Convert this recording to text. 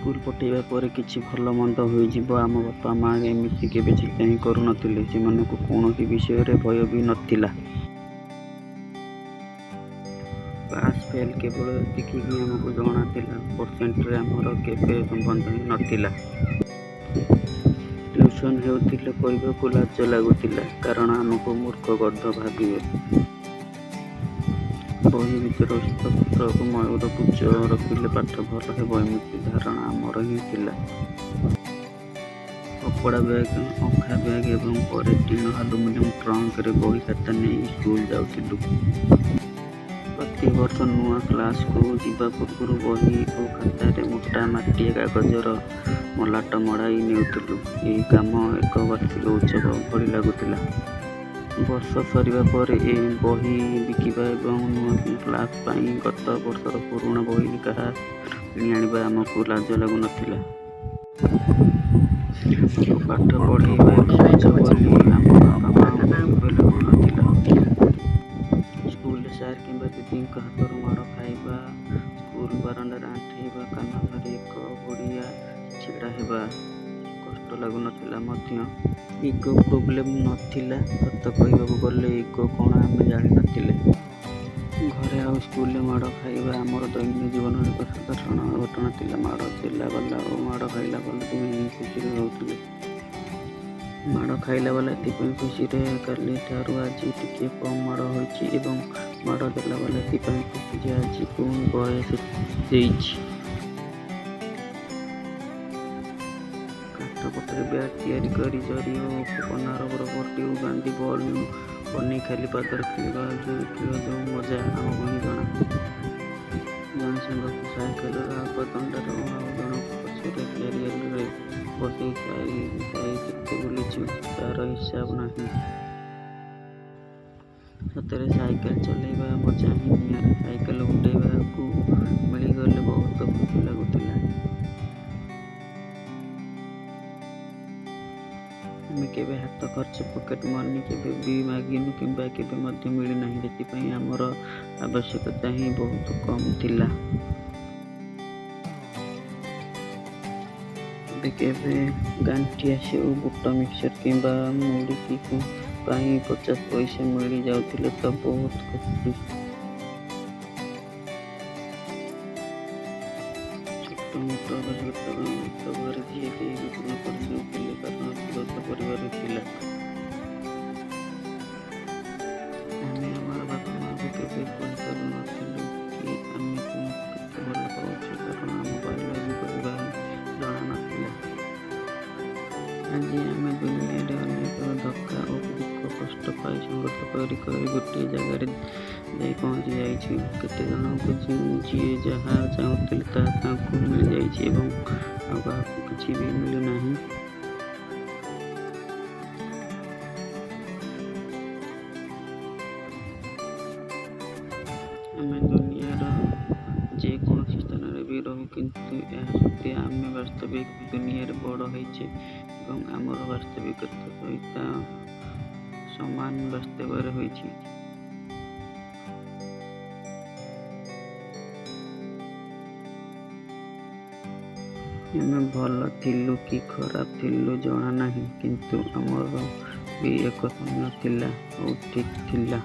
School ପଠେଇବା ପରେ କିଛି ଭଲ ମନ୍ଦ ହୋଇଯିବ, ଆମ ବାପା ମା ଏମିତି କେବେ ଚିନ୍ତା ହିଁ କରୁନଥିଲେ। ସେମାନଙ୍କୁ କୌଣସି ବିଷୟରେ ଭୟ ବି ନଥିଲା। ପାସ୍ ଫେଲ୍ କେବଳ ଏତିକି ହିଁ ଆମକୁ ଜଣାଥିଲା। ପରସେଣ୍ଟରେ ଆମର କେବେ ସମ୍ବନ୍ଧ ହିଁ ନଥିଲା। ଟ୍ୟୁସନ୍ ହେଉଥିଲେ କହିବାକୁ ଲାଜ ଲାଗୁଥିଲା, କାରଣ ଆମକୁ ମୂର୍ଖ ଗଧ ଭାବିବେ। ବହି ଭିତରେ ଓସ୍ତ ପତ୍ର ଓ ମୟୂର ପୁଚ୍ଛ ରଖିଲେ ପାଠ ଭଲ ହେବ, ଏମିତି ଧାରଣା ଆମର ହିଁ ଥିଲା। କପଡ଼ା ବ୍ୟାଗ, ଅଖା ବ୍ୟାଗ ଏବଂ ପରେ ଟିଣ ଆଲୁମିନିୟମ ଟ୍ରଙ୍କରେ ବହି ଖାତା ନେଇ ସ୍କୁଲ ଯାଉଥିଲୁ। ପ୍ରତିବର୍ଷ ନୂଆ କ୍ଲାସକୁ ଯିବା ପୂର୍ବରୁ ବହି ଓ ଖାତାରେ ମୋଟା ମାଟିଆ କାଗଜର ମଲାଟ ମଡ଼ାଇ ନେଉଥିଲୁ। ଏହି କାମ ଏକ ବାର୍ଷିକ ଉତ୍ସବ ଭଳି ଲାଗୁଥିଲା। ବର୍ଷ ସରିବା ପରେ ବହି ବିକିବା ଏବଂ ନୂଆ କ୍ଲାସ ପାଇଁ ଗତ ବର୍ଷର ପୁରୁଣା ବହି କାହାଠାରୁ କିଣି ଆଣିବା ଆମକୁ ଲାଜ ଲାଗୁନଥିଲା। ଆମକୁ ପାଠ ପଢ଼େଇବା ଏକ ବୋଝ ବୋଲି ଆମ ବାପା ମାଆଙ୍କୁ କେବେ ଲାଗୁନଥିଲା। ସ୍କୁଲରେ ସାର୍ କିମ୍ବା ଦିଦିଙ୍କ ହାତରୁ ମାଡ଼ ଖାଇବା, ସ୍କୁଲ ବାରଣ୍ଡାରେ ଆଣ୍ଠେଇ ବା କାନ ଧରି ଏକ ହୁଡ଼ିଆ ଛିଡ଼ା ହେବା କଷ୍ଟ ଲାଗୁନଥିଲା ମଧ୍ୟ। ଇଗୋ ପ୍ରୋବ୍ଲେମ୍ ନଥିଲା। ସତ କହିବାକୁ ଗଲେ ଇଗୋ କଣ ଆମେ ଜାଣିନଥିଲେ। ଘରେ ଆଉ ସ୍କୁଲରେ ମାଡ଼ ଖାଇବା ଆମର ଦୈନନ୍ଦିନ ଜୀବନର ଏକ ସାଧାରଣ ଘଟଣା ଥିଲା। ମାଡ଼ ଦେଲା ବାଲା ଓ ମାଡ଼ ଖାଇଲା ବାଲା ଦୁହେଁ ହିଁ ଖୁସିରେ ରହୁଥିଲେ। ମାଡ଼ ଖାଇଲା ବାଲା ଏଥିପାଇଁ ଖୁସି ଯେ କାଲି ଠାରୁ ଆଜି ଟିକିଏ କମ୍ ମାଡ଼ ହୋଇଛି ଏବଂ ମାଡ଼ ଦେଲାବାଲା ଏଥିପାଇଁ ଖୁସି ଯେ ଆଜି ପୁଣି ବହେ ଦେଇଛି। କାଠ ପଟାରେ ବ୍ୟାଟ୍ ତିଆରି କରି, ଜରି ଓ କନାର ରବର ଟ୍ୟୁବ୍ ବାନ୍ଧି ବଲ୍ ବନେଇ ଖାଲି ପାଦରେ ଖେଳିବା ଖେଳ ଯେଉଁ ମଜା, ଆମକୁ ହିଁ ଜଣା। ଜଣେ ସାଙ୍ଗକୁ ସାଇକେଲର ଆଗ ଦଣ୍ଡାରେ ଓ ଆଉ ଜଣକୁ ପଛରେ କ୍ୟାରିଅରରେ ବସେଇ ସାହି ସାହି କେତେ ବୁଲିଛୁ, ତାର ହିସାବ ନାହିଁ। ସତରେ ସାଇକେଲ ଚଲେଇବା ମଜା ହିଁ ନିଆରା। ସାଇକେଲ ଉଡ଼େଇବାକୁ ମିଳିଗଲେ ବହୁତ ଖୁସି ଲାଗୁଥିଲା। ଆମେ କେବେ ହାତ ଖର୍ଚ୍ଚ, ପକେଟ୍ ମନି କେବେ ବି ମାଗିନୁ କିମ୍ବା କେବେ ମଧ୍ୟ ମିଳିନାହିଁ। ସେଥିପାଇଁ ଆମର ଆବଶ୍ୟକତା ହିଁ ବହୁତ କମ୍ ଥିଲା। କେବେ କେବେ ଗାଣ୍ଠିଆ ସେଉ, ବୁଟ ମିକ୍ସଚର କିମ୍ବା ମୁଡୁକି ପାଇଁ 50 ପଇସା ମିଳି ଯାଉଥିଲେ ତ ବହୁତ ଖୁସି। ଛୋଟ ମୋଟ ଆବଶ୍ୟକତା ତ ଘରେ ଯିଏ କେହି ବି ପୂରଣ କରିଦେଉଥିଲେ, କାରଣ ଯୌଥ ପରିବାର ଥିଲା। ଆମେ ଆମର ବାପା ମାଆଙ୍କୁ କେବେ କହିପାରୁନଥିଲୁ କି ଆମେ ତୁମକୁ କେତେ ଭଲ ପାଉଛୁ, କାରଣ ଆମକୁ I love you କହିବା ହିଁ ଜଣା ନଥିଲା। ଆଜି ଆମେ ଦୁନିଆରେ ଅନେକ ଧକ୍କା ଓ ଦୁଃଖ କଷ୍ଟ ପାଇ ସଂଘର୍ଷ କରି କରି ଗୋଟିଏ ଜାଗାରେ ଯାଇ ପହଞ୍ଚି ଯାଇଛୁ। କେତେଜଣଙ୍କୁ ଯିଏ ଯାହା ଚାହୁଁଥିଲେ ତାହା ତାଙ୍କୁ ମିଳିଯାଇଛି ଏବଂ ଆଉ କାହାକୁ କିଛି ବି ମିଳିନାହିଁ। ଆମେ ଦୁନିଆର ଯେ କୌଣସି ସ୍ଥାନରେ ବି ରହୁ, କିନ୍ତୁ ଏହା ସତ୍ୟ ଆମେ ବାସ୍ତବିକ ଦୁନିଆରେ ବଡ଼ ହୋଇଛେ ଏବଂ ଆମର ବାସ୍ତବିକତା ସହିତ ସମାନ ବାସ୍ତବରେ ହୋଇଛି। ଆମେ ଭଲ ଥିଲୁ କି ଖରାପ ଥିଲୁ ଜଣା ନାହିଁ, କିନ୍ତୁ ଆମର ବି ଏକ ସମୟ ଥିଲା। ହଉ, ଠିକ୍ ଥିଲା।